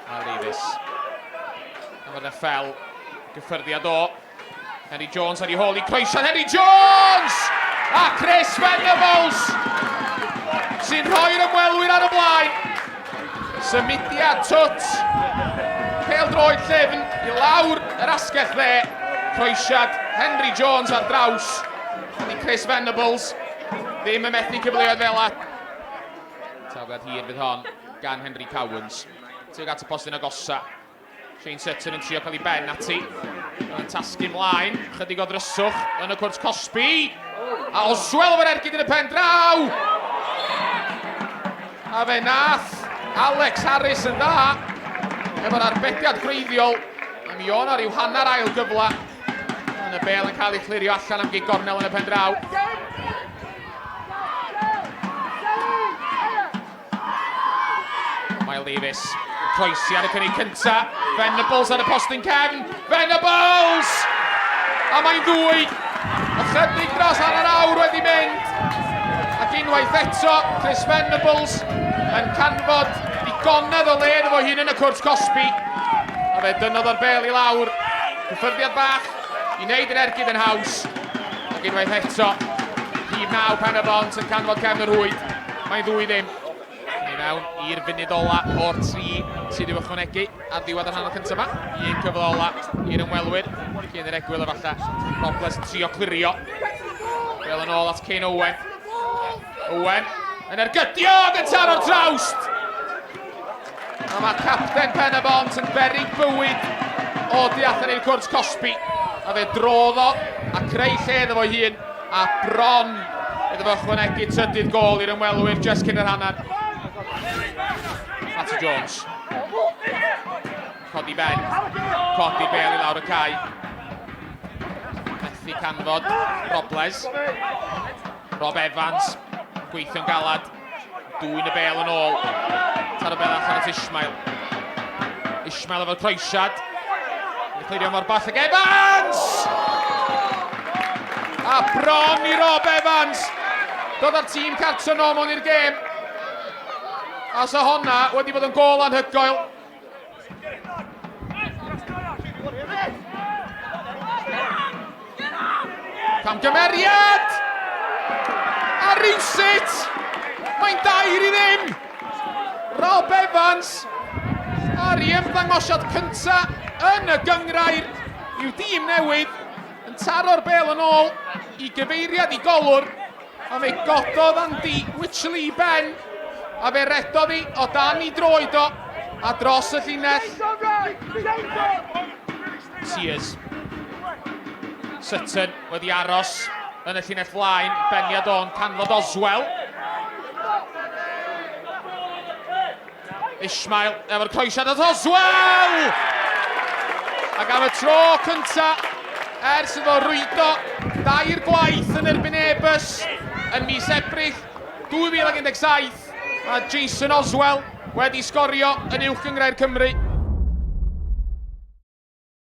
A Davies. A mae yna ffel gyffyrddiad o. Henry Jones ar ei hôl i croesiad Henry Jones! A Chris Venables sy'n rhoi'r ymwelwyr ar y blaen. Symudiad twt. Pêl droed llyfn i lawr yr asgell dde. Croesiad Henry Jones ar draws i Chris Venables. Ddim yn methu cyfleoedd fel la. Tafliad hir fydd hon gan Henry Cowans. Tuag at y postyn agosa. Shane Sutton yn trio cael ei ben ati. Yn tasgu mlaen, chydig o ddryswch yn y cwrt cosbi. A Oswell efo'r ergyd yn y pen draw! A fe nath Alex Harris yn dda efo'r arbediad gwreiddiol. A mi o'na rhyw hanner ail gyfle. Yn y bel yn cael ei chlirio allan am gig gornel yn y pen draw. Miles Davies, croesi ar y cynnig cynta. Venables ar y postyn cefn. Venables! A mae'n ddwy. Ychydig dros hanner awr wedi mynd. Ac unwaith eto, Chris Venables yn canfod digonedd o le iddo fo hun yn y cwrt cosbi. A fe dynnodd o'r bel i lawr. Cyffyrddiad bach i wneud yr ergyd yn haws. Ac unwaith eto, rhif 9 Pen-y-bont yn canfod cefn y rhwyd. Mae'n ddwy ddim. I mewn i'r funud ola o'r tri sydd i'w ychwanegu ar ddiwedd yr hanner cyntaf yma. Un cyfle ola i'r ymwelwyr cyn yr egwyl efallai. Robles yn trio clirio. Fel yn ôl at Kane Owen. Owen yn ergydio ac yn taro'r trawst! A mae capten Pen y Bont yn berig bywyd o du allan i'r cwrt cosbi. A fe drodd o a creu lle iddo fo'i hun a bron iddo fo ychwanegu trydydd gol i'r ymwelwyr just cyn yr hanner. Matty Jones. Codi ben. Codi bel i lawr y cae. Methu canfod Robles. Rob Evans gweithio'n galad. Dwyn y bel yn ôl. Taro bel allan at Ishmael. Ishmael efo'r croesiad. Yn clirio mor bell ag Evans! A bron i Rob Evans dod â'r tîm cartre nôl mewn i'r gêm. A sa honna wedi bod yn gôl anhygoel. Camgymeriad! A rywsut, mae'n dair i ddim! Rob Evans ar ei ymddangosiad cynta yn y gyngrair i'w dîm newydd yn taro'r bel yn ôl i gyfeiriad i golwr A fe gododd Andy Wycherley i ben, a fe redodd hi o dan i droed o, a dros y llinell. Sears. Sutton wedi aros yn y llinell flaen, beniad o'n canfod Oswell. Ishmael efo'r croesiad at Oswell! Ac am y tro cynta ers iddo rwydo dair gwaith yn erbyn Airbus yn mis Ebrill 2017, mae Jason Oswell wedi sgorio yn Uwch Gynghrair Cymru.